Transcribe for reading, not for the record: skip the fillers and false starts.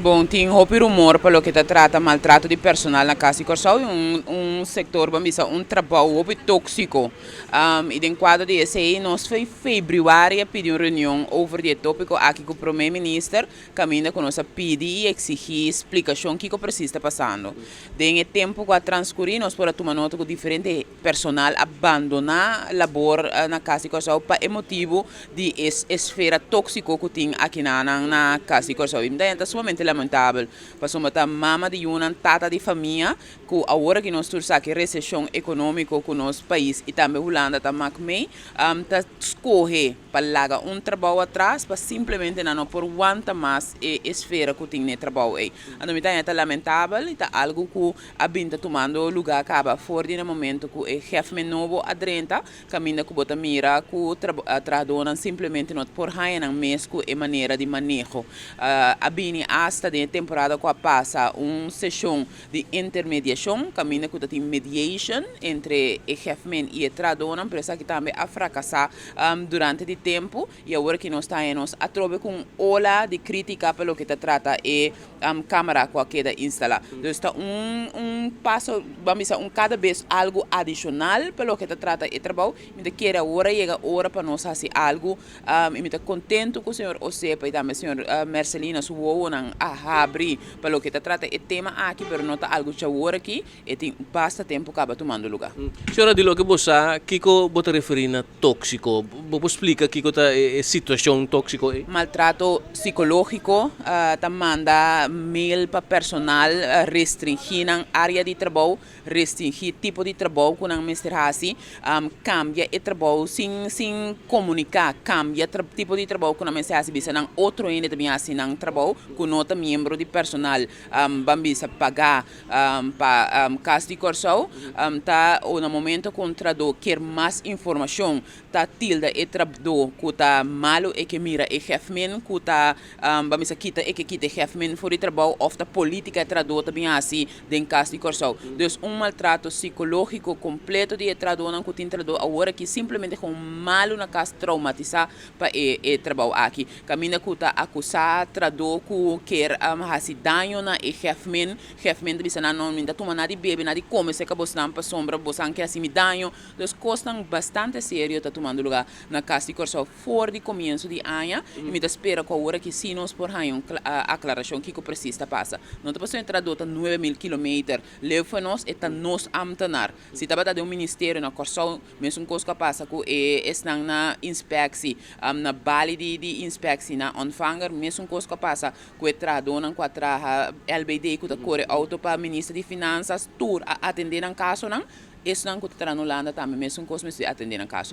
Bon, tin hopi rumor pa loke ta trata maltrato di personal na Cas di Kòrsou i un sektor, ban bisa un trabou hopi tóksiko. I den kuadro di esei nos for febrüari a pidi un reunion over di e tópiko aki ku Promé Minister, kaminda ku nos a pidi i eksigí splikashon kiko presis ta pasando. Den e tempu ku a transkurí nos por a tuma nota ku diferente personal a bandoná labor na Cas di Kòrsou pa e motibu di e esfera tóksiko ku tin akinanan na Kas di Kòrsou. I mi ta henter sumamente lamentabel, pasobra ta mama di yunan, tata di famia, ku awor aki nos tur sa ki reseshon ekonómiko ku nos pais i tambe Hulanda ta mak mei, ta skohe pa laga un trabou atras pa simplemente nan no por wanta mas e esfera ku tin na e trabou ei. Anto mi ta henter lamentabel i ta algu ku a bin ta tumando lugá kaba for di na momento ku e hefmen nobo a drenta. Kaminda ku bo ta mira ku trahadónan simplemente no ta por haña nan mes ku e manera di maneho. A bini asta den e temporada ku a pasa un seshon di intermediashon kaminda ku ta tin mediation entre e hefmen i e trahadónan, pero esaki tambe a frakasá durante di tempu i awor aki nos ta haña nos atrobe ku un ola di krítika pa loke ta trata e Camara cu a keda instala. Dus ta un un paso, ban bisa un cada bes algo adicional pa loke ta trata e trabou. Mi ta kere awor a yega ora pa nos haci algo y mi ta contento cu señor Osepa y tambe señor Mercelina su wowonan a habri pa loke ta trata e tema aki, pero no ta algo djawor aki, e tin basta tempo caba tumando luga. Señora, di loke bo sa, kico bo ta referi na tóksiko? Bo por splika kiko ta e situashon tóksiko ei? Maltrato sikológiko ta manda mail pa personal restringí nan área di trabou, restringí tipo di trabou ku nan mester hasi, kambia e trabou sin sin komuniká, kambia tipo di trabou ku nan mester hasi, bisa nan otro hende ta bin hasi nan trabou ku no ta miembro di personal, ban bisa pagá Pa Kas di Kòrsou ta na momento ku un trahadó kier mas informashon ta tilda e trahadó ku ta malu e ke mira e hefmen ku ta ban bisa kita e ke kita e hefmen for di trabou òf ta polítika e trahadó ta bin hasi den Kas di Kòrsou. Dus un maltrato sikológiko kompleto di e trahadónan ku tin trahadó awor aki simplemente kon malu na kas traumatisá pa e trabou aki. Kaminda ku ta akusá trahadó ku kier hasi daño na e hefmen. Hefmen ta bisa nan, No, mi ta tuma nada di bebe, nada di kome serka bosnan pasobra bosan ke hasi mi daño. Dus kosnan bastante serio ta tumando lugá na Kas di Kòrsou for di komienso di aña i mi ta spera ku awor aki sí nos por haña un aklarashon kiko presis ta pasa. No ta pasobra e trahadó ta 9000 kilometer leu for nos, e ta nos ámtenar. Si tabata den un ministerio na Kòrsou, mesun kos ku a pasa ku e esnan na inspeksi, na bali di inspeksi na Ontvanger, mesun kos ku a pasa Ku e trahadónan ku a traha LBD ku ta kore outo pa Minister di Finansas tur a atendé nan kasonan, esnan ku ta traha na Hulanda tambe mesun kos mester atendé nan kaso.